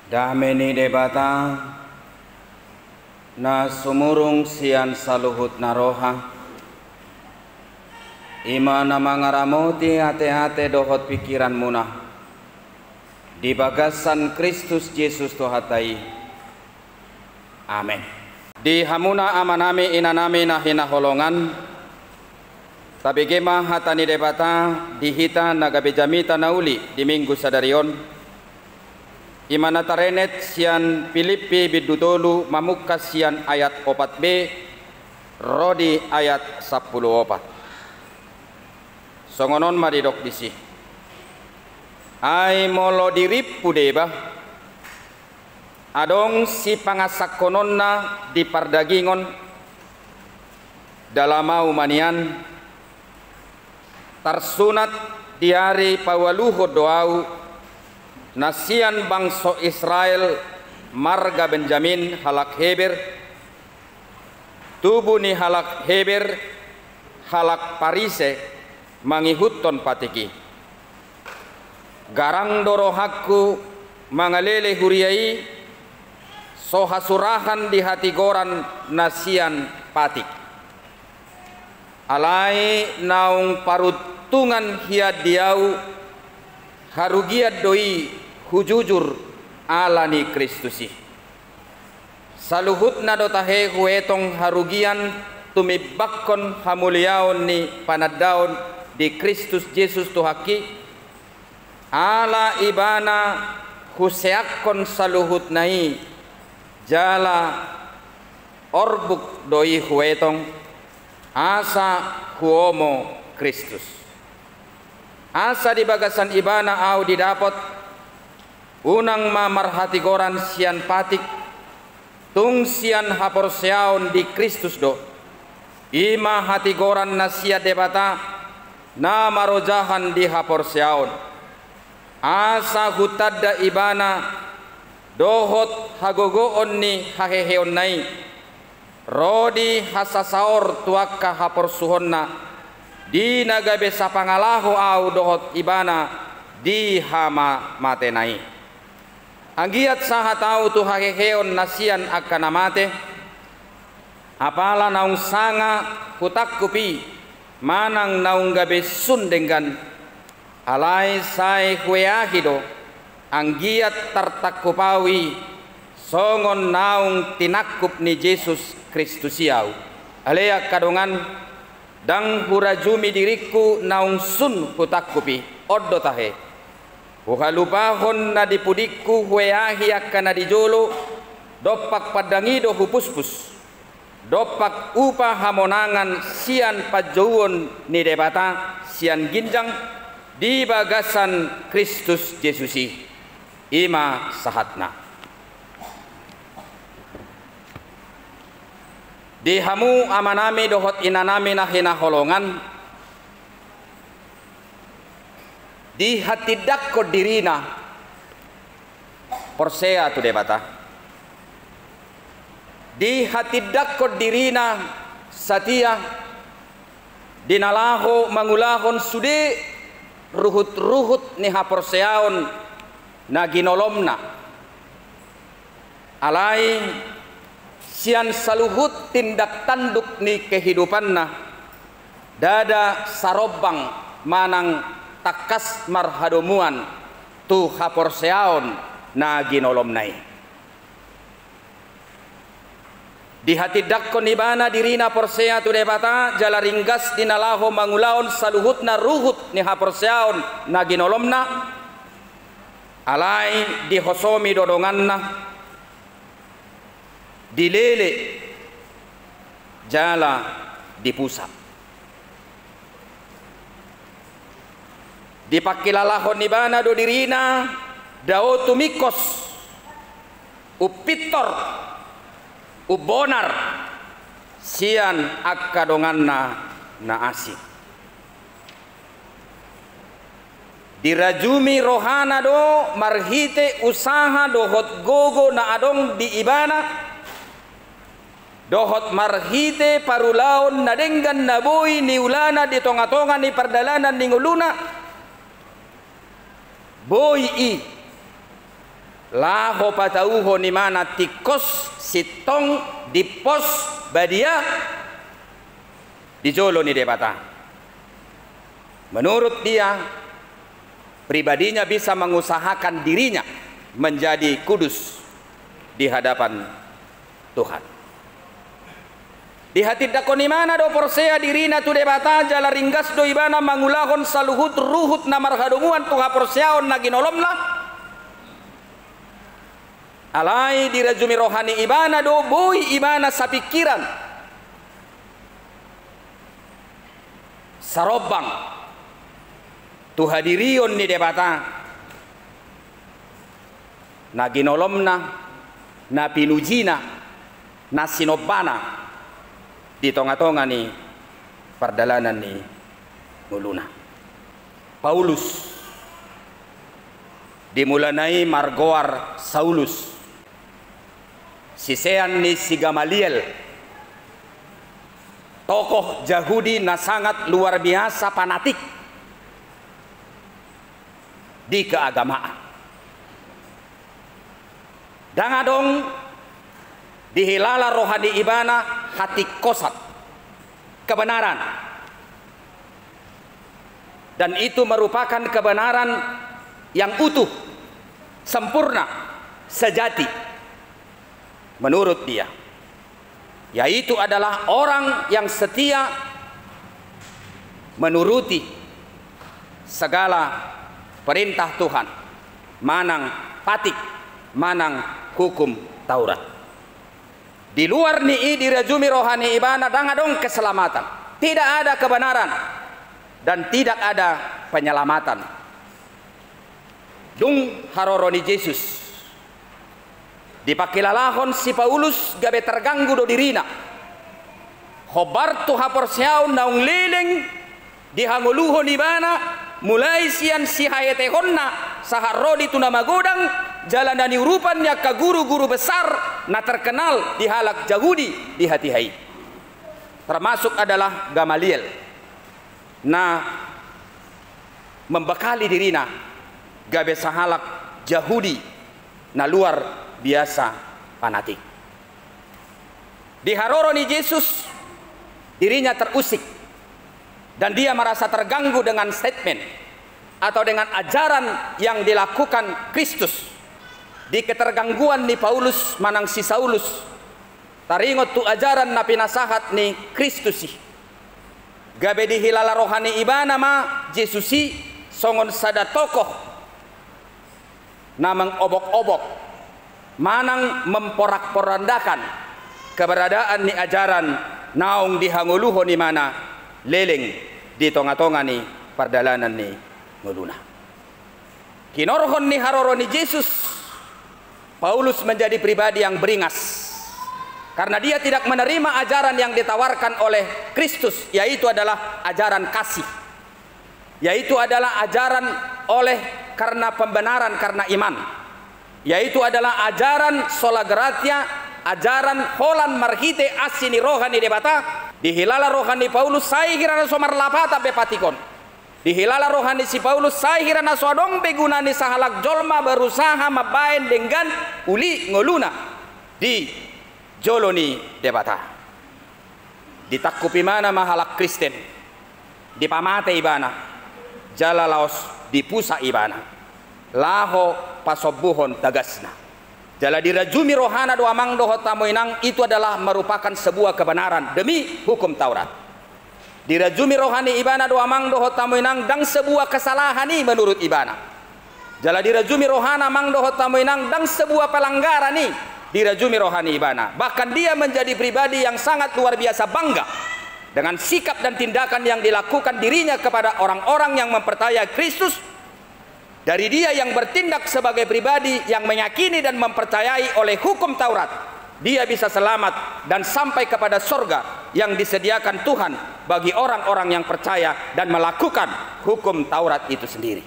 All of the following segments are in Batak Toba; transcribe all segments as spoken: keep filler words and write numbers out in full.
Dame ni Debata, na sumurung sian saluhutna roha, i ma na mangaramoti ateate dohot pingkiranmuna di bagasan Kristus Jesus Tuhanta i. Amen. Di hamuna amanami inanami na hinaholongan, tabege ma hata ni Debata di hita na gabe jamita na uli di Minggu sadari on, i ma na tarenet sian Pilippi bindu tolu mamungka sian ayat opat b ro di ayat sampulu opat. Songon on ma didok disi: Ai molo dirimpu deba, adong sipangasahononna di pardagingon, dalam ahu ma nian, tarsunat di ari paualuhon do ahu, na sian bangso Israel, marga Benjamin, halak Heber, tubu ni halak Heber, halak Parise, mangihuthon patik i. Garang do rohangku mangalele huria i, so hasurahan di hatigoran na sian patik. Alai naung paruntungan hian di ahu, harugian do i hujujur ala ni Kristus i. Saluhutna do tahe huetong harugian tumimbanghon hamuliaon ni panandaon di Kristus Jesus Tuhangki, ala Ibana huseakhon saluhutna i, jala orbuk do i huetong, asa huomo Kristus. Asa di bagasan Ibana ahu didapot, unang ma marhatigoran sian patik, tung sian haporseaon di Kristus do, i ma hatigoran na sian Debata, na marojahan di haporseaon. Asa hutanda Ibana dohot hagogoon ni haheheonna i, ro di hasasaor tu angka haporsuhonna, di na gabe sapangalaho ahu dohot Ibana di hamamatena i. Anggiat sahat ahu tu haheheon na sian angka na mate, apala naung sanga hutangkup i manang naung gabe sun denggan, alai sai hueahi do, anggiat tartangkup ahu i, songon naung tinangkup ni Jesus Kristus i ahu. Ale angka dongan, ndang hurajumi diringku naung sun hutangkup i, on do tahe. Huhalupahon na di pudingku hueahi angka na di jolo, dompak pandang i do hupuspus. Dompak upa hamonangan sian panjouon ni Debata sian ginjang di bagasan Kristus Jesus i. I ma sahatna. Di hamu amanami dohot inanami na hinaholongan, dihatindanghon dirina porsea tu Debata. Dihatindanghon dirina satia di na laho mangulahon sude ruhut-ruhut ni haporseaon na ginolomna. Alai sian saluhut tindak tanduk ni kehidupanna, ndada sarombang manang tangkas marhadomuan tu haporseaon na ginolomna i. Dihatindanghon ibana dirina porsea tu Debata, jala ringgas di na laho mangulahon saluhutna ruhut ni haporseaon na ginolomna, alai dihosomi do donganna, dilele jala dipusa. Dipangkilalahon ibana do dirina dao tumingkos, umpintor, umbonar sian angka donganna na asing. Dirajumi rohana do marhite usaha dohot gogo na adong di ibana, dohot marhite parulaon na denggan na boi niulana di tonga-tonga ni pardalanan ni ngoluna. Boi i laho patauhon ibana tingkos, sintong, dimpos, badia di jolo ni Debata. Menurut dia, pribadinya bisa mengusahakan dirinya menjadi kudus di hadapan Tuhan. Dihatindangkon ibana do porsea dirina tu Debata, jala ringgas do ibana mangulahon saluhut ruhut na marhadomuan tu haporseaon na ginolomna. Alai dirajumi roha ni ibana do boi ibana sapingkiran, sarombang tu hadirion ni Debata, na ginolomna, na pinujina, na sinombana di tonga-tonga ni pardalanan ni ngoluna. Paulus, di mulana i margoar Saulus, sisean ni si Gamaliel, tokoh Jahudi na sangat luar biasa fanatik di keagamaan. Ndang adong dihilala roha ni ibana hatingkosan, kebenaran. Dan itu merupakan kebenaran yang utuh, sempurna, sejati, menurut dia. Yaitu adalah orang yang setia menuruti segala perintah Tuhan, manang patik, manang hukum Taurat. Di luar ni i dirajumi roha ni ibana ndang adong keselamatan. Tidak ada kebenaran dan tidak ada penyelamatan. Dung haroro ni Jesus, dipangkilalahon si Paulus gabe terganggu do dirina. Hombar tu haporseaon naung leleng dihangoluhon ibana, mulai sian sihaetehonna sahat ro di tu na magodang, jala na niurupan ni angka guru-guru besar na terkenal di halak Jahudi di hatiha i. Termasuk adalah Gamaliel, na membekali dirina gabe sahalak Jahudi na luar biasa fanatik. Di haroro ni Jesus, dirinya terusik dan dia merasa terganggu dengan statement atau dengan ajaran yang dilakukan Kristus. Di ketergangguan ni Paulus manang si Saulus, taringot tu ajaran na pinasahat ni Kristus i, gabe dihilala roha ni ibana ma Jesus i songon sada tokoh na mengobok-obok manang memporak-porandakan keberadaan ni ajaran naung dihangoluhon ibana leleng di tonga-tonga ni pardalanan ni ngoluna. Hinorhon ni haroro ni Jesus, Paulus menjadi pribadi yang beringas karena dia tidak menerima ajaran yang ditawarkan oleh Kristus, yaitu adalah ajaran kasih, yaitu adalah ajaran oleh karena pembenaran karena iman, yaitu adalah ajaran sola gratia, ajaran holan marhite asi ni roha ni Debata. Dihilala roha ni Paulus sai hira na so marlapatan be patik on. Dihilala roha ni si Paulus sai hira na so adong be guna ni sahalak jolma berusaha mambaen denggan uli ngoluna di jolo ni Debata. Ditangkup ibana ma halak Kristen, dipamate ibana, jala laos dipusa ibana laho pasombuhon tagasna. Jala dirajumi rohana do amang dohot hamu inang, itu adalah merupakan sebuah kebenaran demi hukum Taurat. Dirajumi roha ni ibana do amang dohot hamu inang, ndang sebuah kesalahan i menurut ibana. Jala dirajumi rohana amang dohot hamu inang, ndang sebuah pelanggaran i dirajumi roha ni ibana. Bahkan dia menjadi pribadi yang sangat luar biasa bangga dengan sikap dan tindakan yang dilakukan dirinya kepada orang-orang yang mempercayai Kristus. Dari dia yang bertindak sebagai pribadi yang meyakini dan mempercayai oleh hukum Taurat, dia bisa selamat dan sampai kepada sorga yang disediakan Tuhan bagi orang-orang yang percaya dan melakukan hukum Taurat itu sendiri.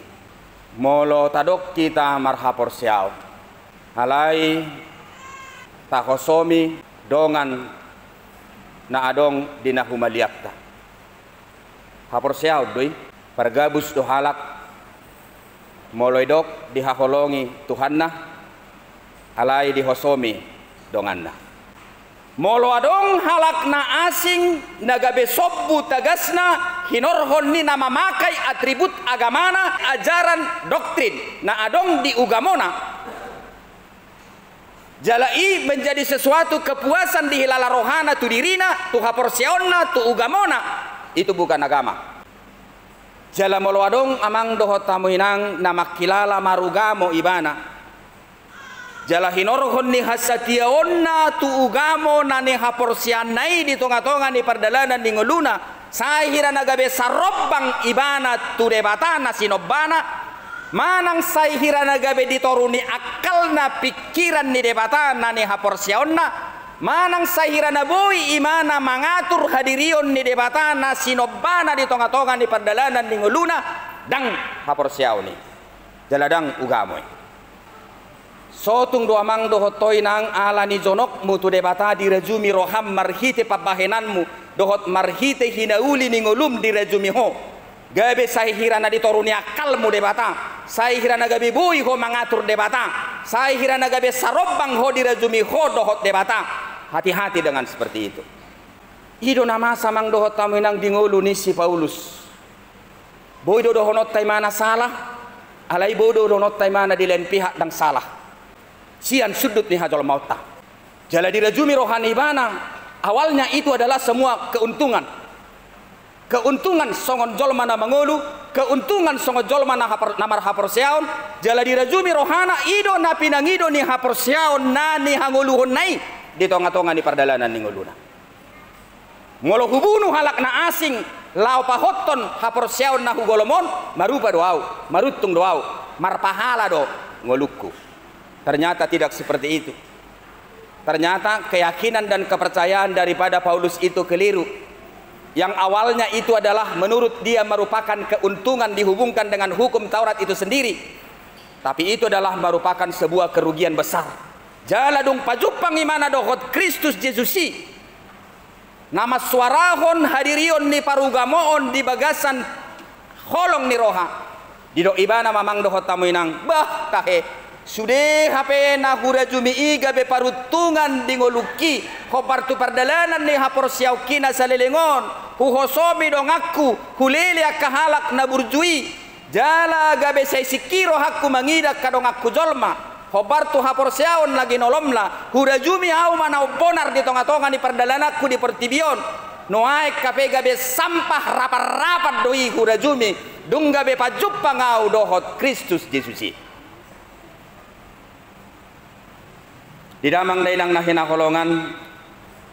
Molo tadok hita marhaporseaon, alai tahosomi dongan na adong di na humaliangta. Haporseaon do i, pargabus do halak molo didok dihaholongi Tuhanna, alai dihosomi donganna. Molo adong halak na asing na gabe sombu tagasna hinorhon ni na mamakai atribut agamana, ajaran, doktrin na adong di ugamona, jala i menjadi sesuatu kepuasan dihilala rohana tu dirina, tu haporseaonna, tu ugamona, itu bukan agama. Jala molo adong amang dohot hamu inang na mangkilala marugamo ibana, jala hinorhon ni hasatiaonna tu ugamo na ni haporseaonna i di tongatonga ni pardalanan ni ngoluna, sai hira na gabe sarombang ibana tu Debata na sinombana, manang sai hira na gabe di toru ni akkalna pingkiran ni Debata na ni haporseaonna, manang sai hira na boi ibana mangatur hadirion ni Debata na sinombana di tongatonga ni pardalanan ni ngoluna, ndang haporseaon i, jala ndang ugamo i. Sotung do amang dohot ho inang ala ni jonokmu tu Debata dirajumi roham marhite pambahenanmu dohot marhite hinauli ni ngolum dirajumi ho. Gabe sai hira na di toru ni akkalmu Debata, sai hira na gabe boi ho mangatur Debata, sai hira na gabe sarombang ho dirajumi ho dohot Debata. Hati-hati dengan seperti itu. I do na masa amang dohot hamu inang di ngolu ni si Paulus. Boi do dohononta ibana salah, alai boi do dohononta ibana di lain pihak ndang salah. Sian sundut ni hajolmaonta. Jala dirajumi roha ni ibana, awalnya itu adalah semua keuntungan. Keuntungan songon jolma na mangolu, keuntungan songon jolma na hapor-, na marhaporseaon, jala dirajumi rohana, i do na pinangido ni haporseaon na nihangoluhonna i di tongatonga ni pardalanan ni ngoluna. Molo hubunu halak na asing laho pahothon haporseaon na hugolom on, marupa do ahu, maruntung do ahu, marpahala do ngolungku. Ternyata tidak seperti itu. Ternyata keyakinan dan kepercayaan daripada Paulus itu keliru. Yang awalnya itu adalah menurut dia merupakan keuntungan dihubungkan dengan hukum Taurat itu sendiri. Tapi itu adalah merupakan sebuah kerugian besar. Jala dung pajumpang ibana dohot Kristus Jesus i, na mansuarahon hadirion ni parugamoon di bagasan holong ni roha. Didok ibana ma amang dohot hamu inang, bah, tahe, sude hape na hurajumi i gabe paruntungan di ngolungki, hombar tu pardalanan ni haporseaonki na saleleng on, huhosomi donganku, hulele angka halak na burju i, jala gabe sai singkir rohangku mangida angka donganku jolma, hombar tu haporseaon na ginolomna, hurajumi ahu ma na umbonar di tongatonga ni pardalananku di portibi on. Nuaeng hape gabe sampah rapat-rapat do i hurajumi, dung gabe pajumpang ahu dohot Kristus Jesus i. Di damang dainang na hinaholongan,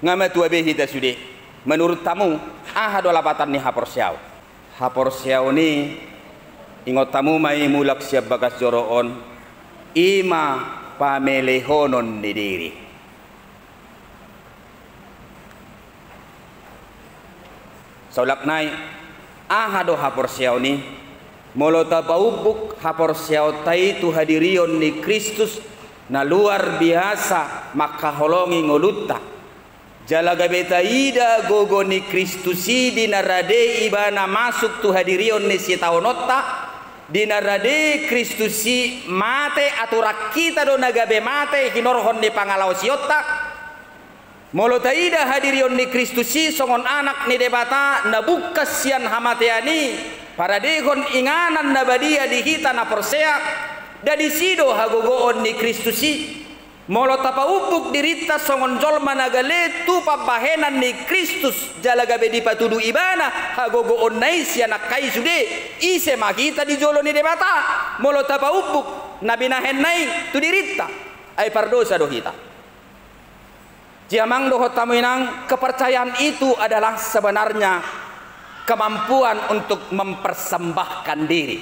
nga matua be hita sude. Menurut hamu, aha do lapatan ni haporseaon? Haporseaon i, ingot hamu ma i mulak sian bagas joro on, i ma pamelehonon ni diri. Saulak nai, aha do haporseaon i? Molo tapaumbuk haporseaonta i tu hadirion ni Kristus na luar biasa mangkaholongi ngolunta. Jala gabe taida gogo ni Kristus i di na rade ibana masuk tu hadirion ni sitaononta, di na rade Kristus i mate, aturan hita do na gabe mate hinorhon ni pangalaosionta. Molo taida hadirion ni Kristus i songon anak ni Debata na bungkas sian hamatean i, paradehon inganan na badia di hita na porsea, nda disi do hagogoon ni Kristus i. Molo tapaumbuk dirinta songon jolma na gale tu pambahenan ni Kristus jala gabe dipatudu ibana hagogoonna i sian angka i sude, ise ma hita di jolo ni Debata molo tapaumbuk na binahenna i tu dirinta? Ai pardosa do hita. Jadi amang dohot hamu inang, kepercayaan itu adalah sebenarnya kemampuan untuk mempersembahkan diri.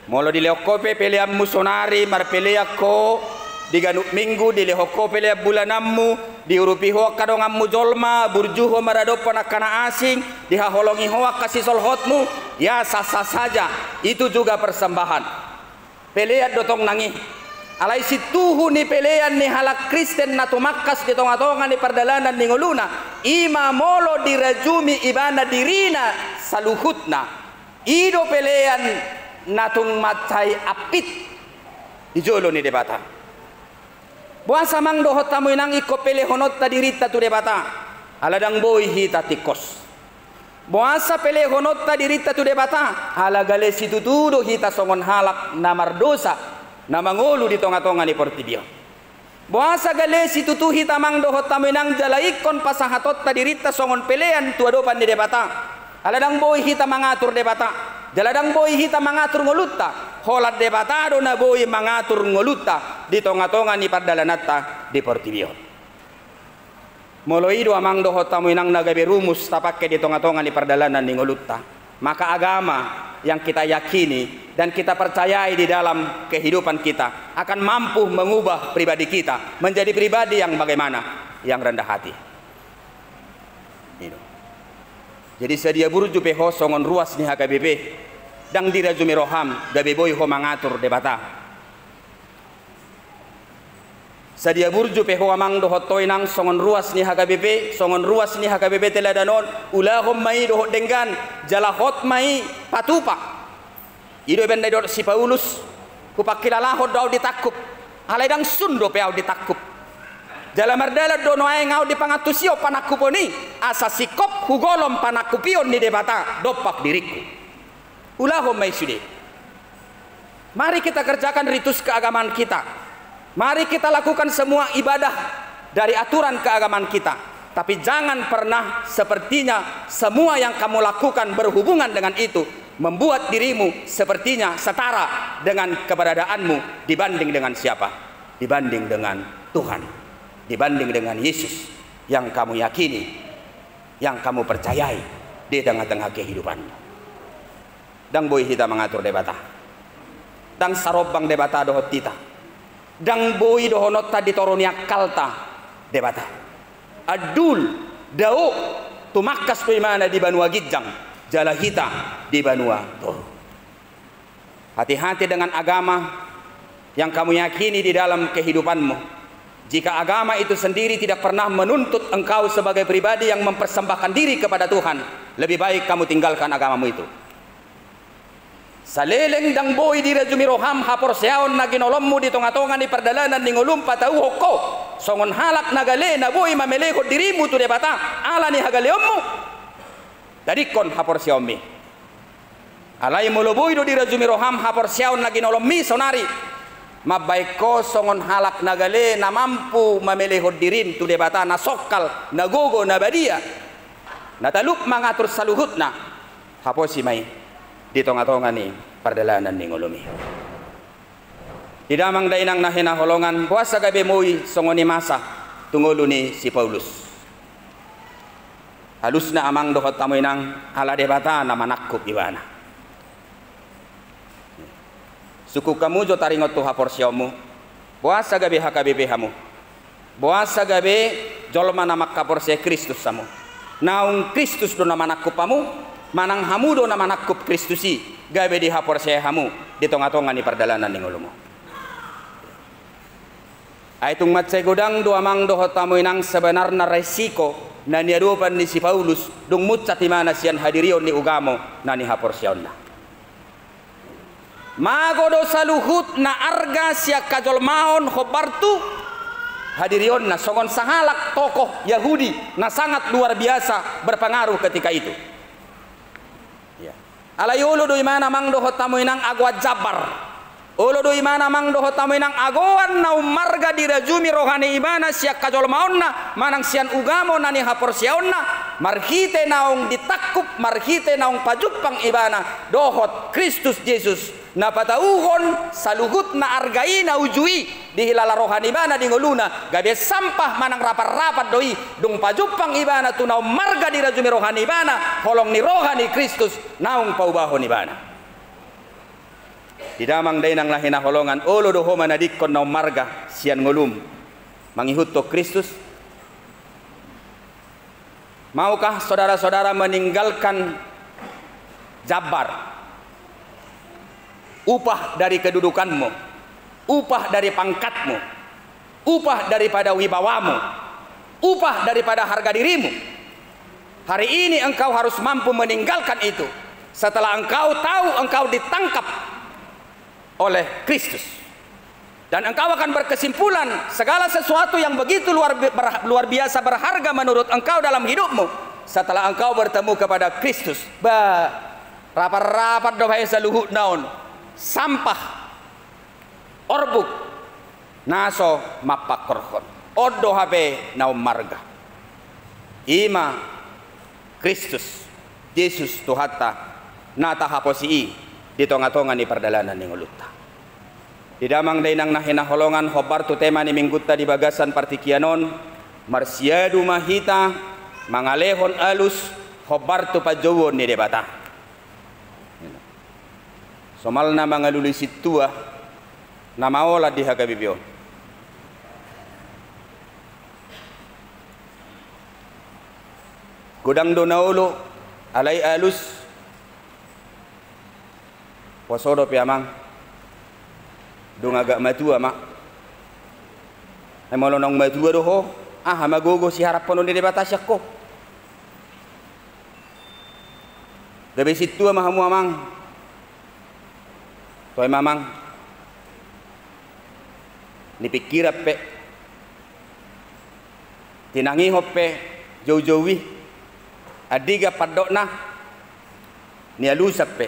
Molo dilehon ho pe peleanmu sonari, marpelean ho di ganup minggu, dilehon ho pelean bulananmu, diurupi ho angka donganmu jolma, burju ho maradophon angka na asing, dihaholongi ho angka sisolhotmu, ya sah-sah saja, itu juga persembahan. Pelean do tong nang i. Alai sintuhu ni pelean ni halak Kristen na tumangkas di tongatonga ni pardalanan ni ngoluna, i ma molo dirajumi ibana dirina saluhutna. I do pelean na tung mansai ampit di jolo ni Debata. Boasa amang dohot hamu inang ingkon pelehononta dirinta tu Debata, ala ndang boi hita tingkos. Boasa pelehononta dirinta tu Debata, ala gale situtu do hita songon halak na mardosa, na mangolu di tonga-tonga ni portibi on. Boasa gale situtu hita amang dohot hamu inang jala ingkon pasahatonta dirinta songon pelean tu adopan ni Debata. Ala ndang boi hita mangatur Debata, jala ndang boi hita mangatur ngolunta, holan Debata do na boi mangatur ngolunta di tonga-tonga ni pardalananta di portibi on. Molo i do amang dohot hamu inang na gabe rumus tapangke di tonga-tonga ni pardalanan ni ngolunta, maka agama yang kita yakini dan kita percayai di dalam kehidupan kita akan mampu mengubah pribadi kita menjadi pribadi yang bagaimana? Yang rendah hati. I do. Jadi sadia burju pe ho songon ruas ni H K B P, ndang dirajumi roham gabe boi ho mangatur Debata. Sadia burju pe ho amang dohot ho inang songon ruas ni H K B P, songon ruas ni H K B P Teladan on, ulahon ma i dohot denggan, jala hot ma i patupa. I do umbahen na didok si Paulus, hupangkilalahon do ahu ditangkup, alai ndang sun dope ahu ditangkup. Jala mardalan do nuaeng ahu di pangantusion panangkupon i, asa singkop hugolom panangkupion ni Debata dompak diringku. Ulahon ma i sude. Mari kita kerjakan ritus keagamaan kita. Mari kita lakukan semua ibadah dari aturan keagamaan kita. Tapi jangan pernah sepertinya semua yang kamu lakukan berhubungan dengan itu membuat dirimu sepertinya setara dengan keberadaanmu dibanding dengan siapa? Dibanding dengan Tuhan. Dibanding dengan Yesus yang kamu yakini, yang kamu percayai di tengah-tengah kehidupanmu. Ndang boi hita mangatur Debata. Ndang sarombang Debata dohot hita. Ndang boi dohononta di toru ni akkalta Debata. Andul, dao, tumangkas do ibana di banua ginjang, jala hita di banua toru. Hati-hati dengan agama yang kamu yakini di dalam kehidupanmu. Jika agama itu sendiri tidak pernah menuntut engkau sebagai pribadi yang mempersembahkan diri kepada Tuhan, lebih baik kamu tinggalkan agamamu itu. Saleleng ndang boi dirajumi roham haporseaon na ginolonmu di tonga-tonga ni pardalanan ni ngolum patauhon ho songon halak na gale na boi mamelehon dirimu tu Debata ala ni hagaleonmu, tadingkon haporseaonmi. Alai molo boi do dirajumi roham haporseaon na ginolonmi saonari, mambahen ho songon halak na gale na mampu mamelehon dirim tu Debata na songkal, na gogo, na badia, na talup mangatur saluhutna, haposi ma i di tonga-tonga ni pardalanan ni ngolumi. Di damang dainang na hinaholongan, boasa gabe boi songon i masa tu ngolu ni si Paulus? Alusna amang dohot hamu inang, ala Debata na manangkup ibana. Sungkun hamu jo taringot tu haporseaonmu. Boasa gabe H K B P hamu? Boasa gabe jolma na mangkaporseai Kristus hamu? Naung Kristus do na manangkup hamu, manang hamu do na manangkup Kristus i, gabe dihaporseai hamu di tonga-tonga ni pardalanan ni ngolumu? Ai tung mansai godang do amang dohot hamu inang sebenarna resiko na niadopan ni si Paulus dung munsat ibana sian hadirion ni ugamo na nihaporseaonna. Mago do saluhutna arga sian hajolmaon hombar tu hadirionna songon sahalak tokoh Yahudi na sangat luar biasa berpengaruh ketika itu. Alai olo do ibana amang dohot hamu inang agoan jambar. Olo do ibana amang dohot hamu inang agoan na ummarga dirajumi roha ni ibana sian hajolmaonna manang sian ugamo na nihaporseaonna, marhite naung ditangkup, marhite naung pajumpang ibana dohot Kristus Jesus, na patauhon saluhutna arga i na uju i dihilala roha ni ibana di ngoluna, gabe sampah manang rapat-rapat do i dung pajumpang ibana tu na ummarga dirajumi roha ni ibana holong ni roha ni Kristus naung paubahon ibana. Di damang dainang na hinaholongan, olo do ho manadingkon na ummarga sian ngolum mangihuthon Kristus? Maukah saudara-saudara meninggalkan jambar, upah dari kedudukanmu, upah dari pangkatmu, upah daripada wibawamu, upah daripada harga dirimu? Hari ini engkau harus mampu meninggalkan itu setelah engkau tahu engkau ditangkap oleh Kristus. Dan engkau akan berkesimpulan, segala sesuatu yang begitu luar bi-, ber-, luar biasa berharga menurut engkau dalam hidupmu setelah engkau bertemu kepada Kristus. Ba, rapat-rapat do hape saluhutna on. Sampah. Orbuk. Na so mampangkorhon. On do hape na ummarga. I ma Kristus, Jesus Tuhanta, na tahaposi i di tonga-tonga ni pardalanan ni ngolunta. Di damang dainang na hinaholongan, hombar tu tema ni minggunta di bagasan partingkian on, marsiadu ma hita mangalehon alus hombar tu panjouon ni Debata. Somalna mangalului sintua na maolan di H K B P on. Godang do na olo, alai alus. Poso dope amang. Dung agak matua ma. Ai molo naung matua do ho, aha ma gogo siharaphonon ni Debata sian ho? Gabe sintua ma hamu amang. Toe ma amang. Ni pingkiran pe. Tinangihon pe joujou i. Andigan pandokna. Nialusan pe.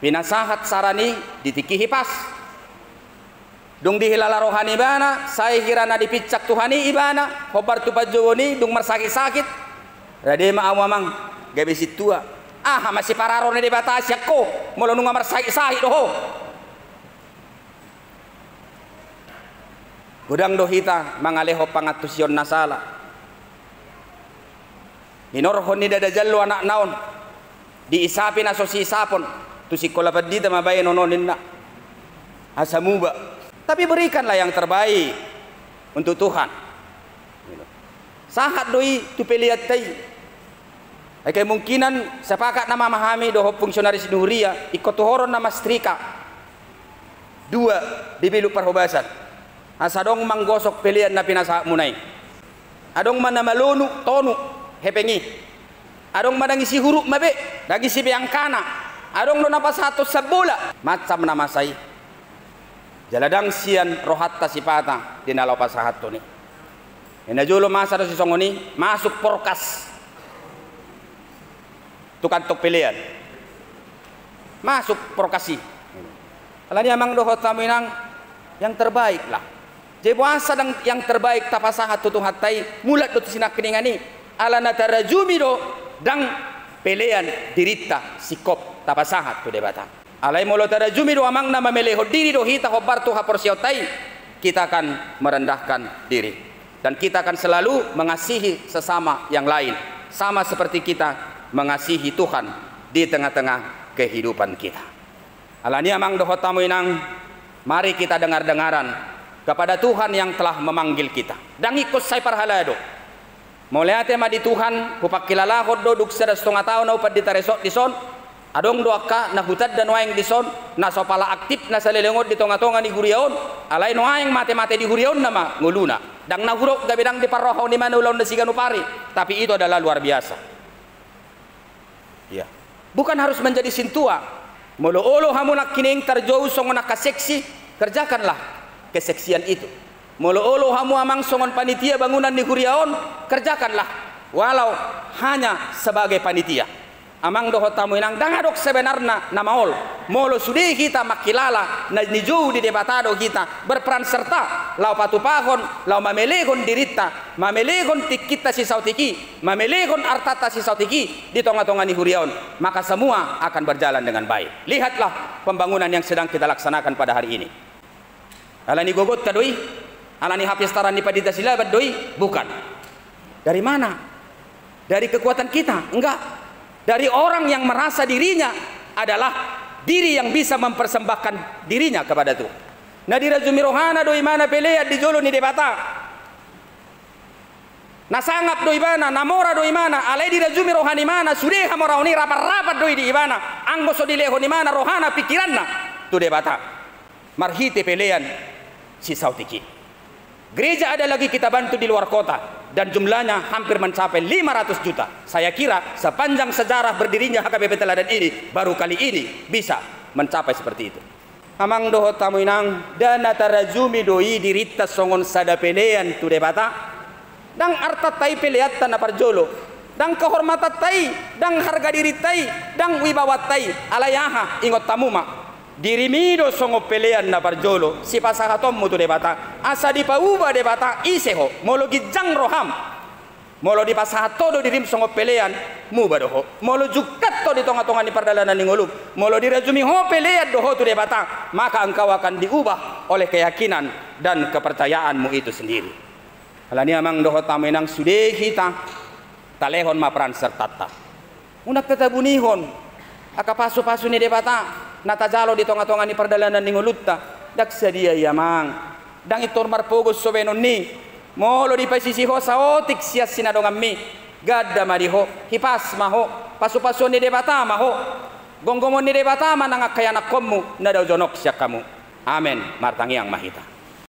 Pinasahat saran i di tingki hipas. Dung dihilala roha ni ibana, sai hira na dipinsang Tuhan i ibana, hombar tu panjouon i, dung marsakit-sakit. Rade ma ahu amang, gabe sintua. Aha ma sipararo ni Debata sian ho, molo nunga marsakit-sakit do ho. Godang do hita mangalehon pangantusion na sala. Hinorhon ni dada jallo anakna on, diisapi na so siisapon, tu sikola pandita ma baenon on ninna. Asa muba. Tapi berikanlah yang terbaik untuk Tuhan. Sahat do i tu peleanta i. Ai kemungkinan sepakat nama hami dohot fungsionaris ni huria, ingkon tuhoron nama setrika. Dua di bilut parhobasan. Asa adong manggosok pelean na pinasahatmuna i. Adong ma na malonu, tonu, hepeng i. Adong ma ndang isi huruk ma be, ndang isi be angkana. Adong do na pasahathon sambola. Macam na masa i. Jala ndang sian rohanta sipata di na laho pasahathon i. Di na jolo masa do sisongon i, masuk porkas. Tu kantong pelean. Masuk porkas i. Alani amang dohot hamu inang, yang terbaik lah. Jadi boasa ndang yang terbaik tapasahat tu Tuhanta i, mulak do tu sinangkiningan i. Ala na tarajumi do ndang pelean dirinta singkop tapasahat tu Debata. Alai molo tarajumi do amang na mamelehon diri do hita hombar tu haporseaonta i, kita akan merendahkan diri. Dan kita akan selalu mengasihi sesama yang lain, sama seperti kita mengasihi Tuhan di tengah-tengah kehidupan kita. Alani amang dohot hamu inang, mari kita dengar-dengaran kepada Tuhan yang telah memanggil kita. Ndang ingkon sai parhalado. Mauliate ma di Tuhan, hupangkilalahon do dung sada satonga taon ahu pandita resort dison. Adong do angka na hutanda nuaeng dison, na so pala aktip na saleleng on di tonga-tonga ni huria on, alai nuaeng mate-mate di huriaonna ma ngoluna. Ndang na hudok gabe ndang diparrohahon ibana ulaon na siganup ari, tapi itu adalah luar biasa. Iya. Bukan harus menjadi sintua. Molo olo hamu nangkining tarjou songon angka seksi, kerjakanlah keseksian itu. Molo olo hamu amang songon panitia bangunan ni huria on, kerjakanlah, walau hanya sebagai panitia. Amang dohot hamu inang, ndang adong sebenarna na maol. Molo sude hita mangkilala na nijou di Debata do hita, berperan serta laho patupahon, laho mamelehon dirinta, mamelehon tingkinta sisaotik i, mamelehon artanta sisaotik i di tonga-tonga ni huria on, maka semua akan berjalan dengan baik. Lihatlah pembangunan yang sedang kita laksanakan pada hari ini. Alani gogonta do i, alani hapistaran ni pandita Silaban do i, bukan. Dari mana? Dari kekuatan kita? Enggak. Dari orang yang merasa dirinya adalah diri yang bisa mempersembahkan dirinya kepada Tuhan. Na dirajumi rohana do imana pelean di jolo ni Debata. Na sangap do ibana, na mora do imana, alai dirajumi roha ni imana, sude hamoraon i rapat-rapat do i di ibana, anggo so dilehon imana rohana pingkiranna tu Debata. Marhite pelean sisaotik i. Gereja ada lagi kita bantu di luar kota, dan jumlahnya hampir mencapai lima ratus juta. Saya kira sepanjang sejarah berdirinya H K B P Teladan ini, baru kali ini bisa mencapai seperti itu. Amang dohot hamu inang, nda na tarajumi do i dirinta songon sada pelean tu Debata? Ndang artanta i peleanta na parjolo, ndang kehormatanta i, ndang harga dirinta i, ndang wibawanta i. Alai aha, ingot hamu ma, dirimi do songon pelean na parjolo sipasahatonmu tu Debata, asa dipauba Debata ise ho. Molo ginjang roham, molo dipasahat ho do dirim songon pelean, muba do ho. Molo jungkat ho di tongatonga ni pardalanan ni ngolum, molo dirajumi ho pelean do ho tu Debata, maka engkau akan diubah oleh keyakinan dan kepercayaanmu itu sendiri. Alani i amang dohot hamu inang, sude hita talehon ma peran sertanta. Unang tatabunihon angka pasupasu ni Debata na tajalo di tongatonga ni pardalanan ni ngolunta. Ndang sadia i amang, ndang pintor marpogos so baenonni. Molo dipasisi ho saotik sian sinadonganmi, ganda ma di ho, hipas ma ho, pasupasuon ni Debata ma ho. Gomgomon ni Debata ma nang angka ianakhonmu na dao jonok sian hamu. Amen. Martangiang ma hita.